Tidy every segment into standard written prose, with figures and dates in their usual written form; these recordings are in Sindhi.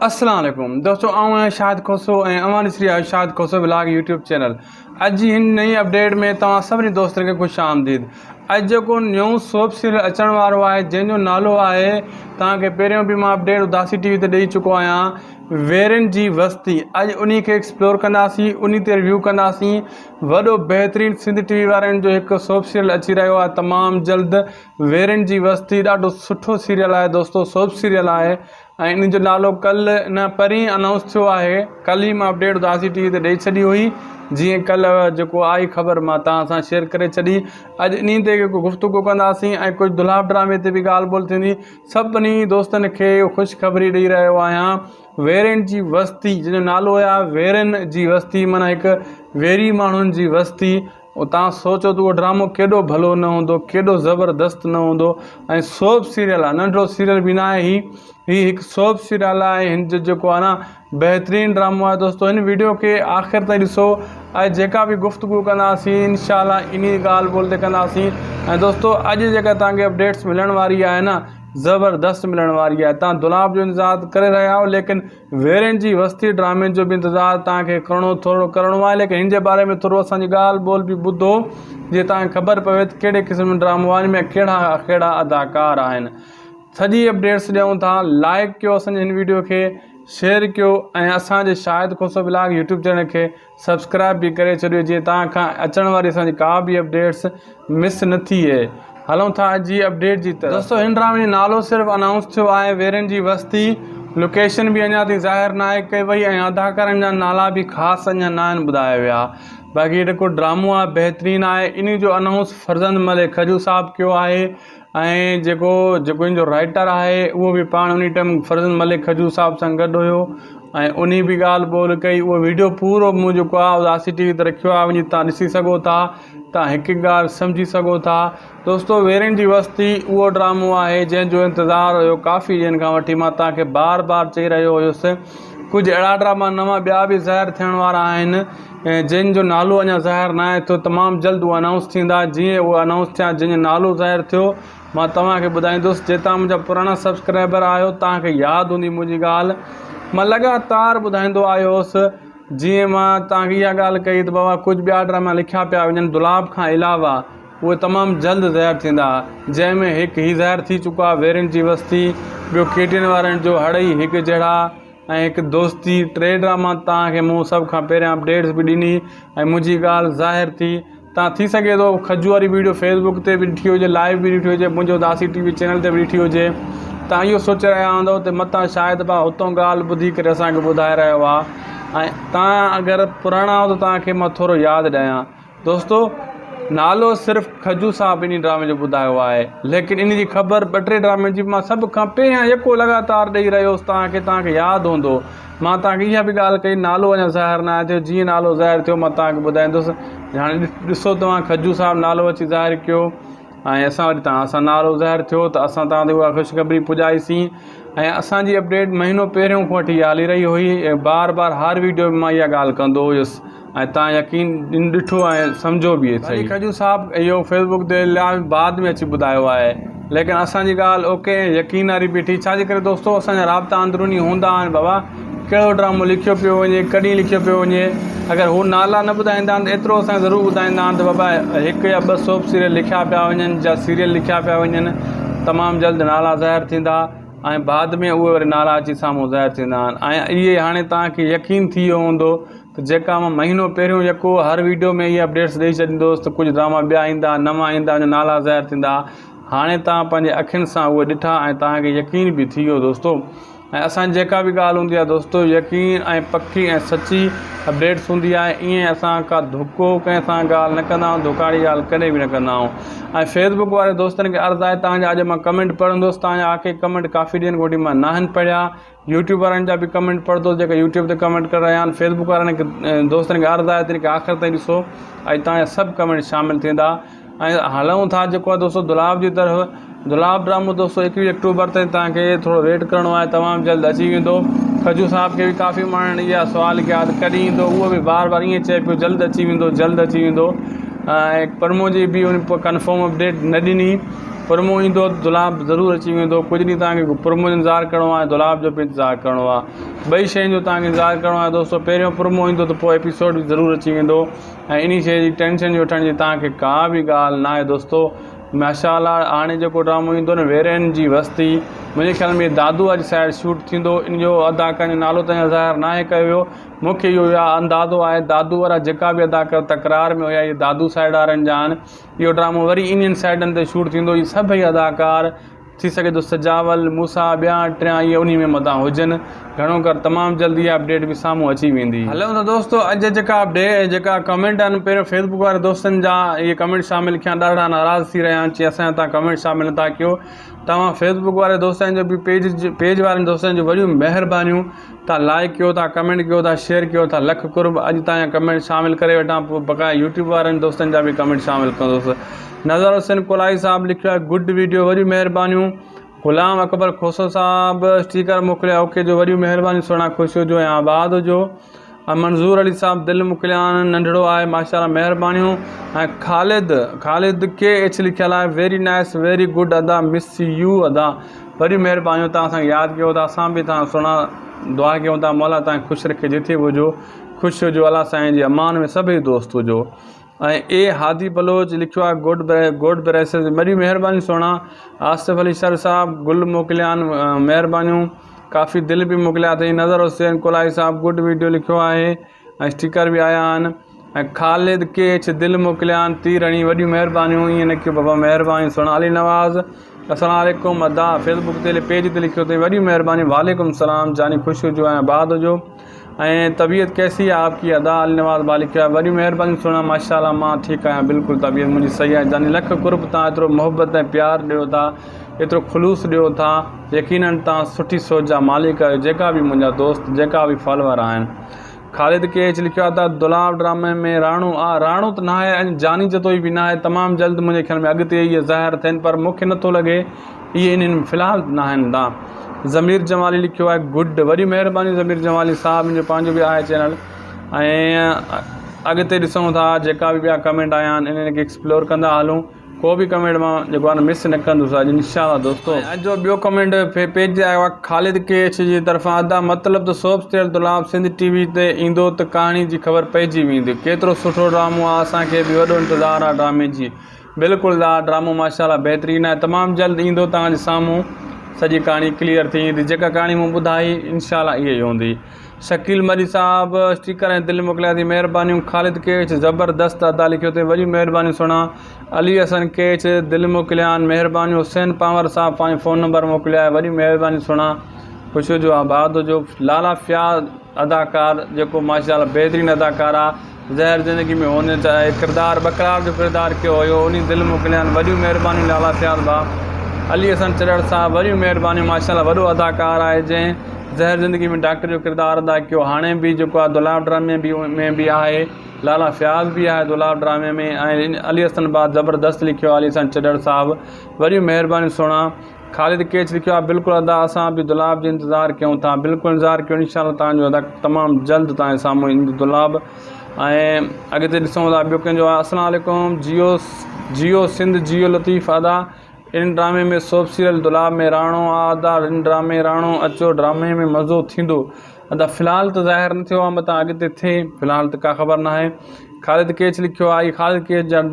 السلام عليڪم دوستو آئون آهيان شاهد کوسو ۽ اوهان ڏسي رهيا آهيو Shahid Khoso vlog YouTube channel اڄ جي هن نئين اپڊيٽ ۾ توهان سڀني دوستن کي خوش آمديد اڄ جيڪو نيون سوپ سيريل اچڻ وارو آهي جنهن جو نالو آهي توهان کي پهريون به مان اپڊيٽ اداسي ٽي وي تي ڏئي چڪو آهيان ويرين جي وستي اڄ انهي کي ايڪسپلور ڪنداسين انهي تي ريويو ڪنداسين وڏو بهترين سنڌ ٽي وي وارن جو هڪ سوپ سيريل اچي رهيو آهي تمام جلد ويرين جي وستي ڏاڍو سٺو سيريل آهي دوستو سوپ سيريل آهي ۽ ان جو نالو ڪلهه نه پرين انائونس ٿيو آهي ڪلهه ئي مان اپڊيٽ اداسي ٽي وي تي ڏئي ڇڏي هئي جيئن ڪلهه جيڪو آئي خبر مان توهان سان شيئر ڪري ڇڏي اڄ انهي تي گفتگو ڪنداسين ۽ ڪجهه دولاب ڊرامي تي به ڳالهه ٻولهه ٿيندي سڀني دوستن کي خوشخبري ڏئي رهيو آهيان ويرين جي وستي جنهن جو نالو آهي ويرين جي وستي معنيٰ هڪ ويري ماڻهن جي وستي اتان سوچو ته اهو ڊرامو ڪيڏو ڀلو نه هوندو، ڪيڏو زبردست نه هوندو ۽ سوپ سيريل آهي، ننڍڙو سيريل به نه آهي هي، هي هڪ سوپ سيريل آهي هن جو جيڪو آهي نه بهترين ڊرامو آهي دوستو هن ويڊيو کي آخر تائين ڏسو ۽ جيڪا به گفتگو ڪنداسين انشاء الله انهي ڳالهه ٻولهه تي ڪنداسين ۽ دوستو اڄ جيڪا توهان کي اپڊيٽس ملڻ واري آهي نه زبردست ملڻ واري آهي توهان دولاب جو انتظار ڪري رهيا آهيو ليڪن ويرين جي وستي ڊرامي جو به انتظار توهان کي ڪرڻو ٿورو ڪرڻو آهي ليڪن هن جي باري ۾ ٿورو اسان جي ڳالهه ٻولهه به ٻڌو جيئن توهان کي خبر پوي ته ڪهڙي قسم جو ڊرامو آهي ان ۾ ڪهڙا ڪهڙا اداڪار آهن سڄي اپڊيٽس ڏيون ٿا لائڪ ڪيو اسان جي هن ويڊيو کي شيئر ڪيو ۽ اسان جي Shahid Khoso vlog YouTube channel کي سبسڪرائب به ڪري ڇڏيو جيئن توهان کان اچڻ واري اسان جي ڪا به اپڊيٽس مس نه ٿئي هلون ٿا اڄ جي اپڊيٽ جي طرف. دوستو هن ڊرامي جو نالو صرف انائونس ٿيو آهي ويرين جي وستي لوڪيشن به اڃا تائين ظاهر ناهي ڪئي وئي ۽ اداڪارن جا نالا به خاص اڃا ناهن ٻڌايا ويا باقي جيڪو ڊرامو آهي بهترين آهي انهي جو انائونس فرزند ملڪ کجو صاحب ڪيو آهي ۽ جيڪو جيڪو ان جو رائيٽر آهي اهو به پاڻ انهي ٽائيم فرزند ملڪ کجو صاحب سان گڏ هيو ۽ انهي به ڳالهه ٻولهه ڪئي اهو ويڊيو پورو مون جيڪو آهي اداسي ٽي وي تي رکيو آهي وڃي تان ڏسي سگهو ٿا تان هڪ هڪ ڳالهه سمجهي سگهو ٿا دوستو ويرين جي وستي اهو ڊرامو آهي جنهن جو انتظار هيو ڪافي ڏينهن کان وٺي مان تان کي بار بار چئي رهيو هيس ڪجهه اهڙا ڊراما نوان ٻيا به ظاهر ٿيڻ وارا آهن جن جو نالو اڃا ظاهر ناهي ٿيو تمام جلد اهي انائونس ٿيندا جيئن اهي انائونس ٿيا جن جو نالو ظاهر ٿيو مان توهان کي ٻڌائيندس جي توهان منهنجا پراڻا سبسڪرائبر آهيو توهان کي ياد هوندي منهنجي ڳالهه مان لڳاتار ٻڌائيندو آيو هوس جيئن مان توهان کي اها ڳالهه ڪئي ته بابا ڪجهه ٻيا ڊراما لکيا پيا وڃن دولاب کان علاوه اهي تمام جلد ظاهر ٿيندا جنهن ۾ هڪ هي ظاهر ٿي چڪو آهي ويرين جي وستي ٻيو ڪيٽين وارن جو هڙئي هڪ جهڙا ۽ هڪ دوستي ٽي ڊراما توهان کي مون سڀ کان پهريان اپڊيٽس به ڏني ۽ منهنجي ڳالهه ظاهر ٿي تان ٿي سگهي ٿو کجو واري ويڊيو فيس بڪ تي به ڏٺي هجي لائيو به ڏٺي هجي منهنجو اداسي ٽي وي چينل تي به ڏٺي هجي تان اهو سوچي رهيا هوندو ته متان شايد ڀا هتون ڳالهه ٻڌي ڪري اسان کي ٻڌائي رهيو آ ۽ تان اگر پراڻا آهيو ته تان کي مان ٿورو ياد ڏيان دوستو نالو صرف کجو صاحب انهي ڊرامي جو ٻڌايو آهي ليڪن ان جي خبر ٻه ٽي ڊرامي جي مان سڀ کان پهريان يڪو لڳاتار ڏئي رهيو هوس توهان کي توهان کي ياد هوندو مان توهان کي اها به ڳالهه ڪئي نالو اڃا ظاهر ناهي ٿيو جيئن نالو ظاهر ٿيو مان توهان کي ٻڌائيندس هاڻي ڏسو توهان کجو صاحب نالو اچي ظاهر ڪيو ۽ اسان وري توهان سان نالو ظاهر ٿيو ته اسان توهان تي اها خوشخبري پڄائيسين ۽ اسان جي اپڊيٽ مهينو پهريون کان وٺي هلي رهي هئي ۽ بار بار هر ويڊيو ۾ مان اها ڳالهه ڪندو هيس ۽ تان يقين ڏٺو ۽ سمجهو به اٿئي. علي کجو صاحب اهو فيس بڪ تي لائيو بعد ۾ اچي ٻڌايو آهي ليڪن اسان جي ڳالهه اوڪي ۽ يقين واري بيٺي ڇا جي ڪري دوستو اسان جا رابطا اندروني هوندا آهن بابا ڪهڙو ڊرامو لکيو پيو وڃي ڪڏهن لکيو پيو وڃي اگر هو نالا نه ٻڌائيندا آهن ته ايترو اسان کي ضرور ٻڌائيندا آهن ته بابا هڪ يا ٻه سوپ سيريل لکيا پيا وڃن يا سيريل لکيا پيا وڃن تمام جلد نالا ظاهر ٿيندا ۽ بعد ۾ اهي وري نالا اچي سامهون ظاهر ٿيندا آهن ۽ اهي هاڻي توهان کي يقين ٿي ويو هوندو ته جيڪا مان مهينو پهريون يڪو هر ويڊيو ۾ اهي اپڊيٽس ڏئي ڇڏيندو هوس ته ڪجهه ڊراما ٻيا ايندا نوان ايندا ان جا نالا ظاهر ٿيندا هاڻي توهان پنهنجي اکين سان اهي ڏٺا ۽ توهان کي يقين به ٿي ويو دوستو ۽ اسان جي جيڪا به ڳالهه هوندي آهي دوستو يقين ۽ پڪي ۽ سچي اپڊيٽس هوندي آهي ائين اسان ڪا ڌوڪو ڪنهن سان ڳالهه نه ڪندا آهيون ڌوڪاڙي ڳالهه ڪڏهن به نه ڪندا آهيون ۽ فيس بڪ واري دوستن کي عرض آهي توهان جا اڄ مان ڪمينٽ پڙهندس توهان جا آخري ڪمينٽ ڪافي ڏينهن کان وٺي مان ناهن پڙهيا يوٽيوب وارن جا به ڪمينٽ پڙهندو جيڪا يوٽيوب تي ڪمينٽ ڪري رهيا آهن فيسبڪ وارن کي دوستن کي عرض آهي ته آخر تائين ڏسو ۽ توهان جا سڀ ڪمينٽ شامل ٿيندا ۽ هلون ٿا جيڪو آهي دوستو دولاب جي طرف دولاب ڊرامو دوستو ايڪويهه اڪٽوبر تائين توهان کي ٿورو ويٽ ڪرڻو آهي تمام جلد اچي ويندو کجو صاحب کي به ڪافي ماڻهن اها سوال ڪيا ته ڪڏهن ايندو اهو به بار بار ائين چئي پيو جلد اچي ويندو جلد اچي ويندو ۽ پرمو جي به ان ڪنفرم اپڊيٽ نه ڏني. پرمو ايندو ته دولاب ضرور اچي ويندو ڪجهه ڏينهن توهان کي پرمو جو انتظار ڪرڻو آهي دولاب جو به انتظار ڪرڻو آهي ٻئي شين جو توهان کي انتظار ڪرڻو آهي دوستو پهريون پرمو ايندو ته پوء ايپيسوڊ به ضرور اچي ويندو ۽ انهي شي جي ٽينشن وٺڻ جي توهان کي ڪا به ڳالهه ناهي دوستو ماشاء الله هاڻي جيڪو ڊرامو ايندو نه ويرين جي وستي منهنجي خيال ۾ دادو واري سائيڊ شوٽ ٿيندو ان جو اداڪار جو نالو ته اڃا ظاهر ناهي ڪيو ويو مون کي اهو اندازو آهي دادو وارا جيڪا به اداڪار تڪرار ۾ هيا اهي دادو سائيڊ وارن جا آهن اهو ڊرامو وري انهن سائيڊن تي شوٽ ٿيندو اهي سڀئي اداڪار ٿي سگهي ٿو سجاول، موسيٰ، ٻيا ٽيان اهي انهي ۾ متان هجن. گهڻو ڪر تمام جلد اها اپڊيٽ به سامهون اچي ويندي. هلون ته دوستو اڄ جا جيڪا اپڊيٽ جيڪا ڪمينٽ آهن پهريون فيسبوڪ واري دوستن جا اهي ڪمينٽ شامل ڪيان ڏاڍا ناراض ٿي رهيا آهن چي اسان جا توهان ڪمينٽ شامل نٿا ڪيو توهان فيسبوڪ واري دوستن جو به پيج پيج وارن دوستن جو وڏيون مهربانيون توهان لائڪ ڪيو ٿا ڪمينٽ ڪيو ٿا شيئر ڪيو ٿا لک قرب اڄ توهان جا ڪمينٽ شامل ڪري وٺان پوء بقايا يوٽيوب وارن دوستن جا به ڪمينٽ شامل ڪندس نظر حسين ڪولائي صاحب لکيو آهي گڊ ويڊيو وڏيون مهربانيون غلام اڪبر کوسو صاحب اسٽيڪر موڪليا اوڪي جو وڏيون مهربانيون سهڻا خوش هجو ۽ آباد هجو ۽ منظور علي صاحب دل موڪليا آهن ننڍڙو آهي ماشاءالله مهربانيون ۽ خالد خالد ڪي ايڇ لکيل آهي ويري نائس ويري گڊ ادا مس يو ادا وڏيون مهربانيون تان اسان کي ياد ڪيو ٿا اسان به تان سهڻا دعا ڪيون ٿا مولا تان خوش رکي جٿي به هجو خوش هجو الله سائين جي امان ۾ سڀئي دوست هجو ۽ اي هادي بلوچ لکيو آهي گڊ گوڊ بريسز وڏي مهرباني سهڻا آصف علي شر صاحب گل موڪليا آهن مهربانيون ڪافي دل به موڪليا اٿئي نظر حسين ڪولائي صاحب گڊ ويڊيو لکيو آهي ۽ اسٽيڪر به آيا آهن ۽ خالد ڪي ايڇ دل موڪليا آهن تير هڻي وڏيون مهربانيون ائين نه ڪيو بابا مهرباني سهڻا علي نواز السلام عليڪم ادا فيسبوڪ تي پيج تي لکيو اٿئي وڏيون مهربانيون وعليڪم السلام جاني خوش هجو ۽ آباد هجو ۽ طبيعت ڪيسي آ آپ ڪي ادا علي نواز با لکيو آهي وڏيون مهربانيون سهڻا ماشاء الله مان ٺيڪ آهيان بلڪل طبيعت منهنجي صحيح آهي جاني لک قرب تان ايترو محبت ۽ پيار ڏيو ٿا ايترو خلوص ڏيو ٿا يقينن تان سٺي سوچ جا مالڪ آهيو جيڪا به منهنجا دوست جيڪا به فالوور آهن خالد ڪي ايڇ لکيو آهي ته دولاب ڊرامي ۾ راڻو آ راڻو ته ناهي ۽ جاني جتوئي به ناهي تمام جلد منهنجي خيال ۾ اڳتي اهي ظاهر ٿين پر مونکي نٿو لڳي اهي انهن ۾ في الحال ناهن دا ضمير جمالي لکيو آهي گڊ وڏي مهرباني ضمير جمالي صاحب منهنجو پنهنجو به آهي چينل ۽ اڳتي ڏسون ٿا جيڪا به ٻيا ڪمينٽ آيا آهن انهن کي ايڪسپلور ڪندا هلون ڪو به ڪمينٽ مان جيڪو آهي مس نه ڪندس اڄ انشاء الله دوستو اڄ جو ٻيو ڪمينٽ پيج تي آيو آهي خالد ڪي ايڇ جي طرفان ادا مطلب ته سوپ سيريل دولاب سنڌ ٽي وي تي ايندو ته ڪهاڻي جي خبر پئجي ويندي ڪيترو سٺو ڊرامو آهي اسان کي به وڏو انتظار آهي ڊرامي جي بلڪل دا ڊرامو ماشاءالله بهترين آهي تمام جلد ايندو توهان جي سامهون سڄي ڪهاڻي ڪليئر ٿي ويندي جيڪا ڪهاڻي مون ٻڌائي انشاء الله اها ئي هوندي شڪيل مري صاحب اسٽيڪر ۽ دل موڪليا ٿي مهربانيون خالد ڪيچ زبردست ادا لکيو اٿئي وڏيون مهربانيون سهڻا علي حسن ڪيچ دل موڪليا آهن مهربانيون حسين پانور صاحب پنهنجو فون نمبر موڪليو آهي وڏيون مهربانيون سهڻا خوش هجو آباد هجو لالا فياض اداڪار جيڪو ماشاء الله بهترين اداڪار آ زهر زندگي ۾ هن ڪردار ٻڪرار جو ڪردار ڪيو هيو انهي دل موڪليان وڏيون مهربانيون لالا فياض ڀاء علي حسن چرڙ صاحب وڏيون مهربانيون ماشاء الله وڏو اداڪار آهي جنهن زهر زندگي ۾ ڊاڪٽر جو ڪردار ادا ڪيو هاڻي به جيڪو آ دولاب ڊرامي ۾ به آهي لالا فياض به آهي دولاب ڊرامي ۾ ۽ علي حسن ڀاء زبردست لکيو علي حسن چرڙ صاحب وڏيون مهربانيون سهڻا خالد ڪيچ لکيو آهي بلڪل ادا اسان به دولاب جو انتظار ڪيون ٿا بلڪل انتظار ڪيو انشاء الله تان جو ادا تمام جلد تان سامهون ايندو دولاب ۽ اڳتي ڏسون ٿا ٻيو ڪنهن جو آهي السلام عليڪم جيو جيو سنڌ جيو لطيف ادا ان ڊرامي ۾ سوپ سيريل دولاب ۾ راڻو آ ادا ان ڊرامي راڻو اچو ڊرامي ۾ مزو ٿيندو ادا في الحال ته ظاهر نه ٿيو آهي متان اڳتي ٿئي في الحال ته ڪا خبر ناهي خالد ڪيچ لکيو آهي خالد ڪيچ جا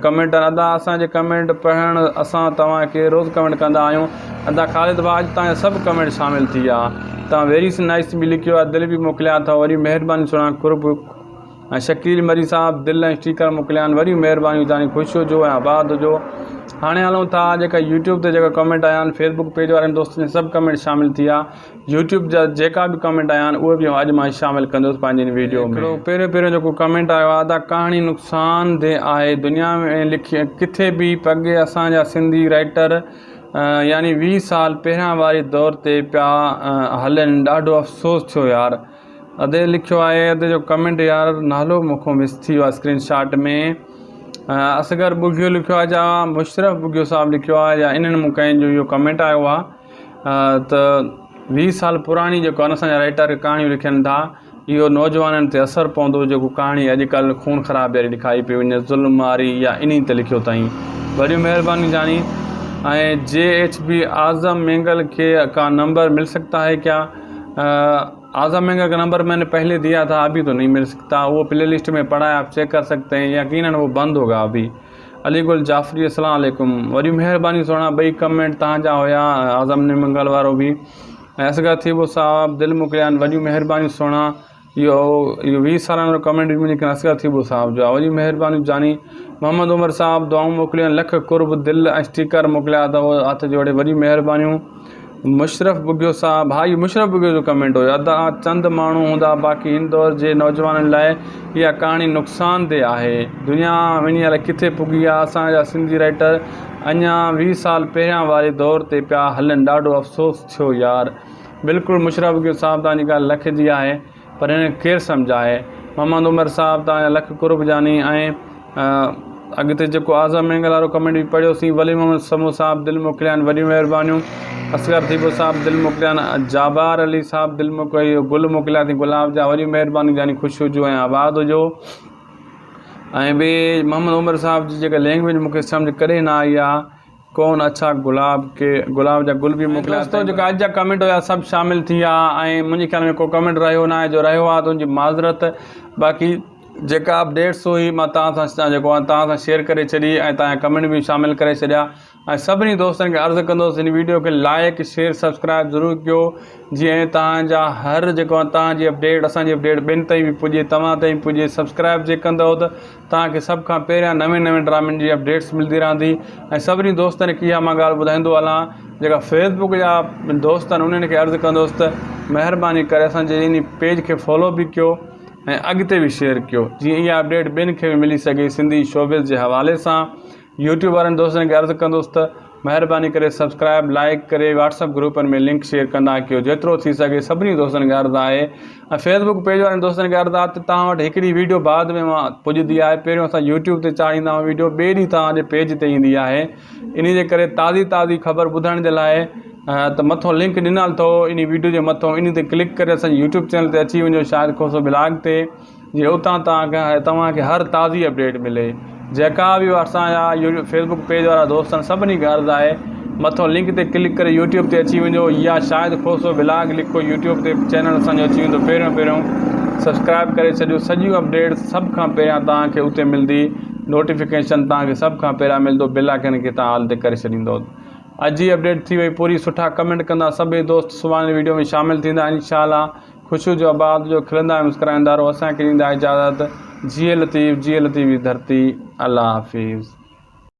ڪمينٽ ادا اسان جي ڪمينٽ پڙهڻ اسان توهان کي روز ڪمينٽ ڪندا آهيون ادا خالد ڀاء اڄ توهان جا سڀ ڪمينٽ شامل ٿي ويا توهان ويري نائس به لکيو آهي دل به موڪليا اٿو وري مهرباني سهڻا قرب ۽ شڪيل مري صاحب دل ۽ اسٽيڪر موڪليا آهن وڏيون مهربانيون جاني خوش هجو ۽ آباد هجو هاڻي هلون ٿا جيڪا يوٽيوب تي جيڪا ڪمينٽ آيا آهن فيسبوڪ پيج وارن دوستن جا سڀ ڪمينٽ شامل ٿي ويا يوٽيوب جا جيڪا به ڪمينٽ آيا آهن اهي به اڄ مان شامل ڪندس پنهنجي هن ويڊيو ۾ هڪڙو پهريون پهريون جيڪو ڪمينٽ آيو آهي ادا ڪهاڻي نقصان ده آهي دنيا ۾ لکي ڪٿي به پڳي اسان جا سنڌي رائيٽر يعني ويهه سال پهريان واري دور تي پيا هلن ڏاڍو افسوس ٿيو يار ادي لکيو آهي ادي جو ڪمينٽ يار نالو مون کان مس ٿي ويو آهي اسڪرين شاٽ ۾ اصغر ٻگهيو لکيو آهي جا مشرف ٻگهيو صاحب لکيو آهي يا انهن مون ڪنهن جو اهو ڪمينٽ آيو آهي ته ويهه سال پراڻي جيڪو آهي اسان جا رائيٽر ڪهاڻيون لکن ٿا اهو نوجوانن تي اثر پوندو جيڪو ڪهاڻي اڄڪلهه خون خرابي واري لکائي پئي وڃي ظلم واري يا انهي تي لکيو اٿائين وڏيون مهربانيون جاني. ۽ جي ايڇ بي اعظم مينگل کي کا نمبر مل سگتا هي ڪيا اعظم مينگل کا نمبر مين ني پهلي ديا ٿا ابي تو نهي مل سگتا وو پلي لسٽ ۾ پڙا هي آپ چيڪ ڪر سگتي هين يقينن وو بند هوگا ابي علي گل جعفري السلام عليڪم وڏيون مهربانيون سهڻا ٻئي ڪمينٽ تهان جا هيا اعظم مينگل وارو به ۽ اصغر ٿيٻو صاحب دل موڪليا آهن وڏيون مهربانيون سهڻا اهو اهو ويهه سالن وارو ڪمينٽ به منهنجي اصغر ٿيٻو صاحب جو آهي وڏي مهرباني جاني محمد عمر صاحب دعائون موڪليون لک قرب دل ۽ اسٽيڪر موڪليا اٿو هٿ جوڙي وڏي مهربانيون مشرف ٻگهيو صاحب ها اهو مشرف ٻگهيو جو ڪمينٽ هيو ادا چند ماڻهو هوندا باقي هن دور جي نوجوانن لاء اها ڪهاڻي نقصان ده آهي دنيا وڃي الائي ڪٿي پڳي آهي اسان جا سنڌي رائيٽر اڃا ويهه سال پهريان واري دور تي پيا هلن ڏاڍو افسوس ٿيو يار بلڪل مشرف وڪيل صاحب توهان جي ڳالهه لک جي آهي پر هن کي ڪير سمجهائي محمد عمر صاحب توهان جا لک قرب جاني ۽ اڳتي جيڪو اعظم مينگل وارو ڪمينٽ به پڙهيوسين ولي محمد سمو صاحب دل موڪليا آهن وڏيون مهربانيون اصغر ٿيٻو صاحب دل موڪليا آهن جابار علي صاحب دل موڪليا گل موڪليا اٿئي گلاب جا وڏيون مهربانيون جاني خوش هجو ۽ آباد هجو ۽ ٻي محمد عمر صاحب جي جيڪا لينگويج مونکي سمجهه ڪڏهن نه آئي آهي ڪون اڇا گلاب ڪي گلاب جا گل به موڪليا دوستو جيڪا اڄ جا ڪمينٽ هيا سڀ شامل ٿي ويا ۽ منهنجي خيال ۾ ڪو ڪمينٽ رهيو نه آهي جو رهيو آهي ته ان جي معذرت باقي جيڪا اپڊيٽس هئي مان توهان سان جيڪو آهي توهان سان شيئر ڪري ڇڏي ۽ توهان جا ڪمينٽ به شامل ڪري ڇڏيا ۽ سڀني دوستن کي عرض ڪندوس هن ويڊيو کي لائڪ شيئر سبسڪرائب ضرور ڪيو جيئن توهان جا هر جيڪو آهي توهان جي اپڊيٽ اسان جي اپڊيٽ ٻين تائين به پڄي توهان تائين پڄي سبسڪرائب جي ڪندو ته توهان کي سڀ کان پهريان نوين نوين ڊرامن جي اپڊيٽس ملدي رهندي ۽ سڀني دوستن کي اها مان ڳالهه ٻڌائيندو هلان جيڪا فيس بڪ جا دوست آهن انهن کي عرض ڪندس ته مهرباني ڪري اسان جي ان پيج کي فالو به ڪيو ۽ اڳتي به شيئر ڪيو جيئن اها اپڊيٽ ٻين کي به ملي سگهي سنڌي شوبز جي حوالي سان يوٽيوب وارن دوستن کي عرض ڪندس ته مهرباني ڪري سبسڪرائب لائيڪ ڪري واٽس اپ گروپن ۾ لنڪ شيئر ڪندا ڪيو جيترو ٿي سگهي سڀني دوستن کي عرض آهي ۽ فيس بڪ پيج وارن دوستن کي عرض آهي ته توهان وٽ هڪڙي ويڊيو بعد ۾ پڄندي آهي پهريون اسان يوٽيوب تي چاڙهيندا آهيون ويڊيو ٻئي ڏينهن توهان جي پيج تي ايندي آهي انهي جي ڪري تازي تازي خبر ٻڌڻ جي لاء ته مٿو لنڪ ڏنل اٿو انهي ويڊيو جي مٿو انهي تي ڪلڪ ڪري اسان جي يوٽيوب چينل تي اچي وڃو شاهد کوسو بلاگ تي جي اتان توهان کي توهان کي هر تازي اپڊيٽ ملي جيڪا به اسان جا فيس بڪ پيج وارا دوست آهن سڀني کي عرض آهي مٿو لنڪ تي ڪلڪ ڪري يوٽيوب تي اچي وڃو يا شاهد کوسو ولاگ لکو يوٽيوب تي چينل اسان جو اچي ويندو پهريون پهريون سبسڪرائب ڪري ڇڏيو سڄيون اپڊيٽس سڀ کان پهريان توهان کي اتي ملندي نوٽيفڪيشن توهان کي سڀ کان پهريان ملندو بيل آئڪن کي توهان آل تي ڪري ڇڏيندو اڄ جي اپڊيٽ ٿي وئي پوري سٺا ڪمينٽ ڪندا سڀئي دوست سڀاڻي ويڊيو ۾ شامل ٿيندا انشاء الله خوش هجو آباد هجو کلندا ۽ مسڪرائيندا رهو اسان کي ڏيندا اجازت جيئي لطيف جيئي لطيف جي ڌرتي الله حافظ.